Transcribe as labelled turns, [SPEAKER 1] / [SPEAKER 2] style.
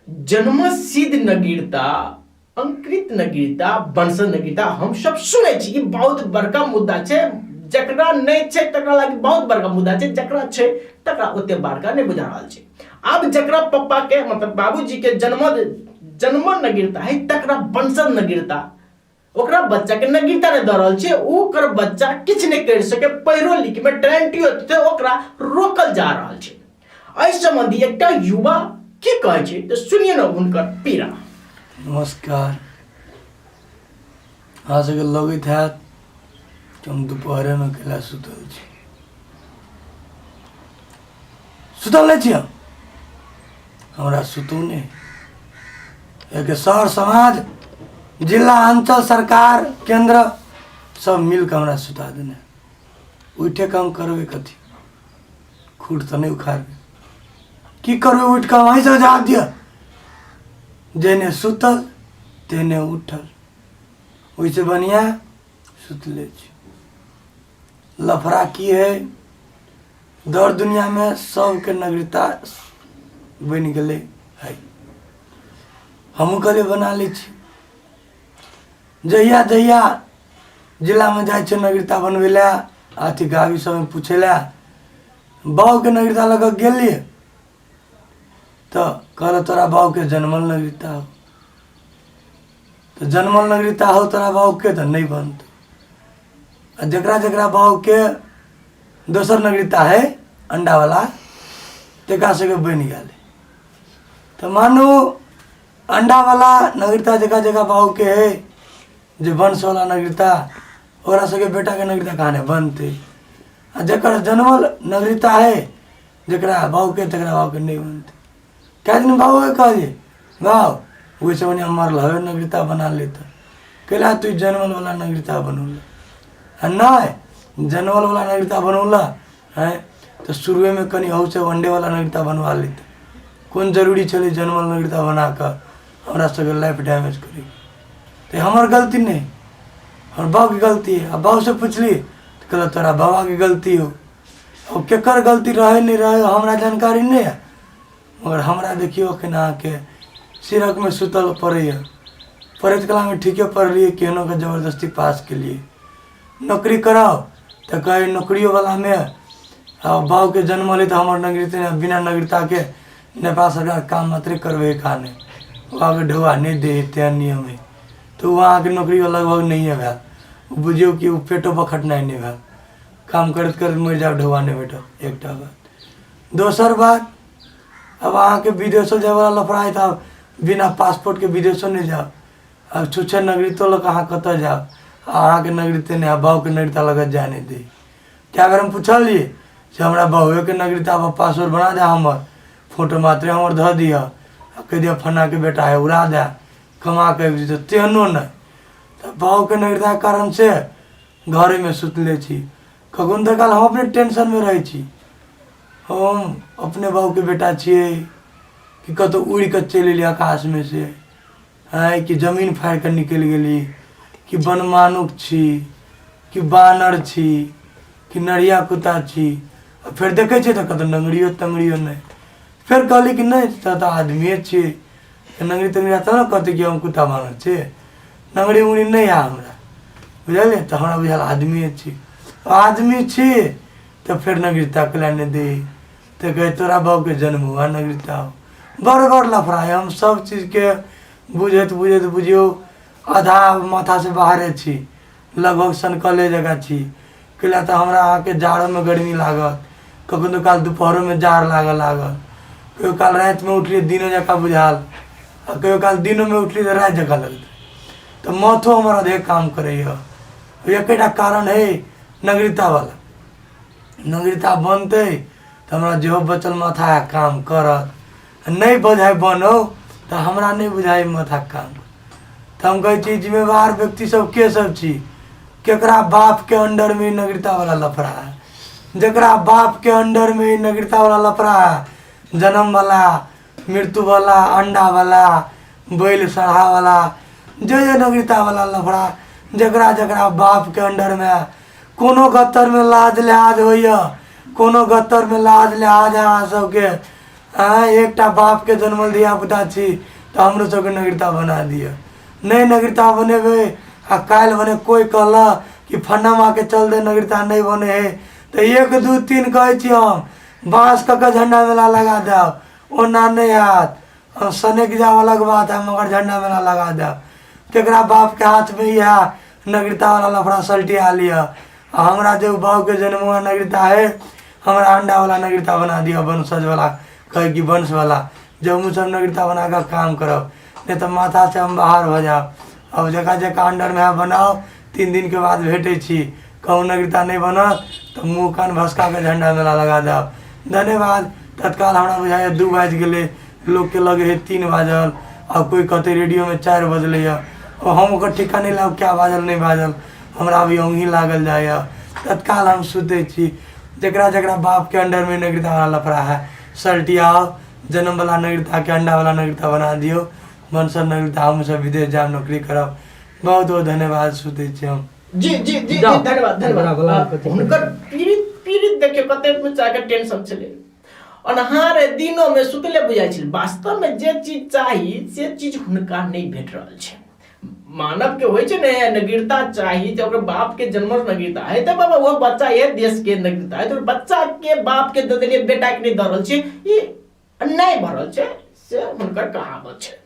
[SPEAKER 1] जन्म सिद्ध नगीरता, अंकृत नगीरता, वंशज नगीरता हम सब सुनै छी। ई बहुत बड़का मुद्दा छै। जकरा नहि छै तकरा लागि बहुत बड़का मुद्दा छै, जकरा छै तकरा ओते बड़का नहि बुझा रहल छै। आब जकरा पप्पा के मतलब बाबूजी के जन्म जन्म नगीरता है तकरा वंशज नगीरता, ओकरा बच्चा के नगीरता नहि दऽ रहल छै। ओकर बच्चा किछु नहि करि सके, पढ़ो लिखमे टैलेंटियो छै, ओकरा रोकल जा रहल छै। एहि सम्बन्धी एकटा युवा की कहै छै तऽ सुनिए ने हुनकर पीड़ा।
[SPEAKER 2] नमस्कार। अहाँ सबके लगैत हैत कि हम दुपहरेमे कैला सुतल छी। सुतल नहि छी हम, हमरा सुतू नहि। एक सर समाज, जिला, अंचल सरकार, केंद्र सब मिलके हमरा सुता देने। उठे के हम करबै कथी? खूट तऽ नहि उखाड़बै। की करबै उठि कऽ? अहीं सब जवाब दिअ। जेने सुतल तेने उठल, ओहिसँ बढ़िआँ सुतले छी। लफड़ा की है, दर दुनियामे सबके नागरिकता बनि गेलै है। हमहूँ कहलियै बना लै छी। जहिया जहिया जिलामे जाइ छियै नागरिकता बनबै लए, अथी गाड़ी सबमे पूछै लए, बाबूके नागरिकता लऽ कऽ गेलियै तऽ कहलक तोरा बाबूके जनमल नागरिकता हौ। तऽ जनमल नागरिकता हौ तोरा बाबूके तऽ नहि बनतै। आ जकरा जकरा बाबूके दोसर नागरिकता है, अंडावला, तकरा सबके बनि गेलै। तऽ मानू अंडावला नागरिकता जकरा जकरा बाबूके है, जे वंशवला नागरिकता, ओकरा सबके बेटाके नागरिकता कहाँ नहि बनतै। आ जकर जनमल नागरिकता है जकरा बाबूके, तकरा बाबूके नहि बनतै। कए दिन बाबूके कहलियै, बाबू ओहिसँ बढ़िआँ मरल हवे नागरिकता बना लेतऽ, कैला तू जनमलवला नागरिकता बनौलह? आ नहि जनमलवला नागरिकता बनौलह आँय तऽ शुरुएमे कनि अहूसँ अंडेवला नागरिकता बनवा लैतऽ। कोन जरूरी छलै जनमल नागरिकता बना कऽ हमरा सबके लाइफ डैमेज करैके? तऽ हमर गलती नहि, हमर बाबूके गलती है। आ बाबूसँ पुछली तऽ कहलक तोरा बाबाके गलती हौ। अब केकर गलती रहै नहि रहै हमरा जानकारी नहि है, मगर हमरा देखियौ एखन अहाँके सिरकमे सुतल पड़ैए। पढ़ैत कलामे ठीके पढ़लियै, केहनो कऽ जबरदस्ती पास केलियै। नौकरी कराउ तऽ कहै नौकरियोवलामे आ बाबूके जन्म हलै तऽ हमर नागरिकता नहि, बिना नागरिकताके नेपाल सरकार काम मात्रे करबै कहा नहि, ओ अहाँके ढौआ नहि दै हइ, तेहन नियम हइ। तऽ ओ अहाँके नौकरी लगभग नहिए भेल। बुझियौ कि ओ पेटो बखटनाइ नहि भेल, काम करैत करैत मरि जायब, ढौआ नहि भेटत। एकटा बात। दोसर बात, आब अहाँके विदेशो जायवला लफड़ा हइ तऽ आब बिना पासपोर्टके विदेशो नहि जायब। आब छुच्छे नागरिकतो लऽ कऽ अहाँ कतऽ जायब? आ अहाँके नागरिकते नहि, आ बाबूके नागरिकता लऽ कऽ जाय नहि दै। कए बेर हम पुछलियै से हमरा बाबुएके नागरिकता पर पासपोर्ट बना दे, हमर फोटो मात्रे हमर धऽ दिअ आ कहि दिअ फन्नाके बेटा है, उड़ा दे, कमा कऽ आबि जेतै, तेहनो नहि। तऽ बाबूके नागरिकताके कारण से घरेमे सुतले छी। कखनो तऽ काल हम अपने टेंशनमे रहै छी, हम अपने बाबूके बेटा छियै कि कतहु उड़ि कऽ चलि एलियै आकाशमे से, आँय कि जमीन फाड़ि कऽ निकलि गेली, कि बनमानुख छी, कि बानर छी, कि नरिया कुत्ता छी? आ फेर देखै छियै तऽ कतहु नङ्गरियो तङ्गरियो नहि। फेर कहली कि नहि, तऽ आदमिए छियै, नङ्गरी तङ्गरी तब ने कहतै कि हम कुत्ता बानर छियै। नङ्गरी उङ्गरी नहि यऽ हमरा, बुझलियै? तऽ हमरा बुझायल आदमिए छी। आदमी छी तऽ फेर नागरिकता कैला नहि दै? तऽ कहै तोरा बाबूके जन्म हुआ नागरिकता हो। बड़ बड़ लफड़ा है। हम सब चीजके बुझैत बुझैत बुझियौ आधा माथासँ बाहरे छी, लगभग सनकले जकाँ छी। कैला तऽ हमरा अहाँके जाड़ोमे गर्मी लागत, कखनो काल दुपहरोमे जाड़ लागऽ लागल, कहियो काल रातिमे उठलियै दिनो जकाँ बुझायल, आ कहियो काल दिनोमे उठलियै तऽ राति जकाँ लगतै। तऽ माथो हमर अधिक काम करैए। एकेटा कारण है, नागरिकतावला। नागरिकता बनतै तऽ हमरा जेहो बचल माथा है काम करत। नहि बुझाइ बनो तऽ हमरा नहि बुझाइ माथा काम। तऽ हम कहै छी जिम्मेवार व्यक्ति सब के सब छी? केकरा बापके अंडरमे ई नागरिकतावला लफड़ा है? जकरा बापके अंडरमे ई नागरिकतावला लफड़ा है, जन्मवला, मृत्युवला, अंडावला, बैल सढ़ावला, जे जे नागरिकतावला लफड़ा जकरा जकरा बापके अंडरमे है, कोनो गत्तरमे लाज लिहाज होइए? कोनो गत्तरमे लाज लिहाज अहाँ सबके? आँय, एकटा बापके जनमल धियापुता छी तऽ हमरो सबके नगरिता बना दिअ। नहि नगरिता बनेबै आ काल्हि भने कोइ कहलक कि फन्ना माँके चलते नगरिता नहि बनै हइ तऽ 1 2 3 कहै छी हम बाँस कऽ कऽ झण्डा मेला लगा देब, ओना नहि हैत। हम सनकि जायब अलग बात है, मगर झण्डा मेला लगा देब। केकरा बापके हाथमे इएह नगरितावला लफड़ा सलटिया लिअ आ हमरा जे बाबूके जन्मुआ नगरिता है हमरा अंडावला नगरिता बना दिअ, वंशजवला कहै कि वंशवला, जे हमहूँ सब नगरिता बना कऽ काम करब, नहि तऽ माथासँ हम बाहर भऽ जायब। अब जकरा जकरा अंडरमे है बनाउ, 3 दिनके बाद भेटै छी। कहूँ नगरिता नहि बनत तऽ मुँह कान भसका कऽ झण्डा मेला लगा देब। धन्यवाद। तत्काल हमरा बुझाइए 2 बाजि गेलै, लोकके लगै हइ 3 बाजल आ कोइ कहतै रेडियोमे 4 बजलैए। हम ओकर ठिका नहि लाब क्या बाजल नहि बाजल, हमरा अभी औंघी लागल जाइए। तत्काल हम सुतै छी। जकरा जकरा बापके अंडरमे नगरिता वाला लफड़ा है सल्टियाओ, जन्मवला नगरिताके अंडावला नगरिता बना दियौ, मनसर नगरिता, हमहूँ सब विदेश जायब नौकरी करब। बहुत बहुत धन्यवाद। सुतै छी हम।
[SPEAKER 1] जी जी जी।
[SPEAKER 3] जाओ।
[SPEAKER 1] धन्यवाद
[SPEAKER 3] बड़ा
[SPEAKER 1] धन्यवाद।
[SPEAKER 3] बला कथी
[SPEAKER 1] हुनकर पीड़ित पीड़ित देखियौ कतेक बच्चा के टेंशन छलै, अन्हार दिनों में सुतले बुझाइ छलै। वास्तव में जे चीज चाही से चीज हुनका नहि भेट रहल छै। मानव के होइ छै ने नगीरता चाही, जे ओकर बाप के जन्मल नगीरता है तऽ बाबा वो बच्चा ये देश के नगीरता है, तऽ बच्चा के बाप के दऽ देलियै, बेटा के नहि दऽ रहल छै, ई अन्याय भऽ रहल छै, से हुनकर कहावत छै।